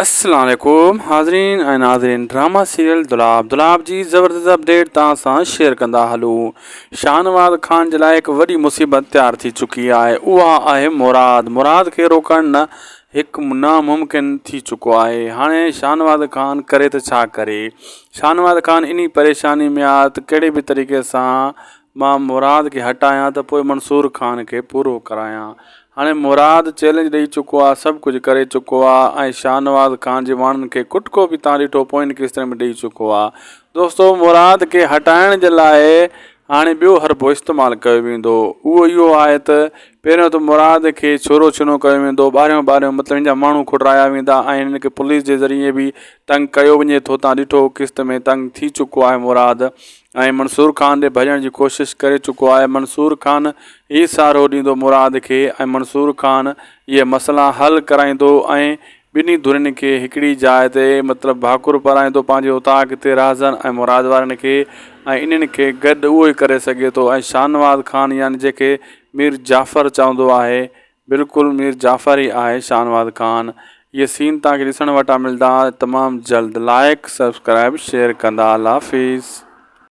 السلام عليڪم حاضرين ۽ ناظرين ڊراما سيريل دولاب دولاب جي زبردست اپڊيٽ توهان سان شيئر ڪندا هلون شاهنواز خان جي لاء هڪ وڏي مصيبت تيار ٿي چڪي آهي اها آهي مراد مراد کي روڪڻ نه هڪ ناممڪن ٿي چڪو آهي هاڻي شاهنواز خان ڪري ته ڇا ڪري شاهنواز خان انهي پريشاني ۾ آهي ته ڪهڙي به طريقي سان مان مراد کي هٽايان ته پوء منصور خان کي پورو ڪرايان هاڻي مراد چئلينج ڏئي چڪو آ سڀ ڪجهه ڪري چڪو آ ۽ شاهنواز خان جي ماڻهن کي ڪٽڪو به تان ڏٺو پوئين قسطن ۾ ڏئي چڪو آ دوستو مراد کي هٽائڻ جي لاء هاڻي ٻيو حربو استعمال ڪيو ويندو اهو اهو آهي ته پهريون ته مراد کي ڇورو ڇنو ڪيو ويندو ٻاهريون ٻاهريون مطلب هن جا ماڻهو کٽرايا ويندا ۽ هن کي پوليس جي ذريعي به تنگ ڪيو وڃي ٿو تان ڏٺو قسط ۾ تنگ ٿي چڪو آهي مراد ۽ منصور خان ڏي ڀڄڻ جي ڪوشش ڪري چڪو آهي منصور خان ئي سهارو ڏيندو مراد کي ۽ منصور خان اهي مسئلا حل ڪرائيندو ۽ ٻنهي ڌرين کي هڪڙي جاء تي مطلب ڀاڪر پارائيندو پنهنجي اوطاق تي رهزن ۽ مراد وارن کي ۽ انهن کي گڏ اهو ئي ڪري سگهي ٿو ۽ شاهنواز خان يعني جنهن کي مير جعفر چوندو آهي بلڪل مير جعفر ئي آهي شاهنواز خان اهي سين توهان کي ڏسڻ وٽان ملدا تمام جلد لائڪ سبسڪرائب شيئر ڪندا الله حافظ.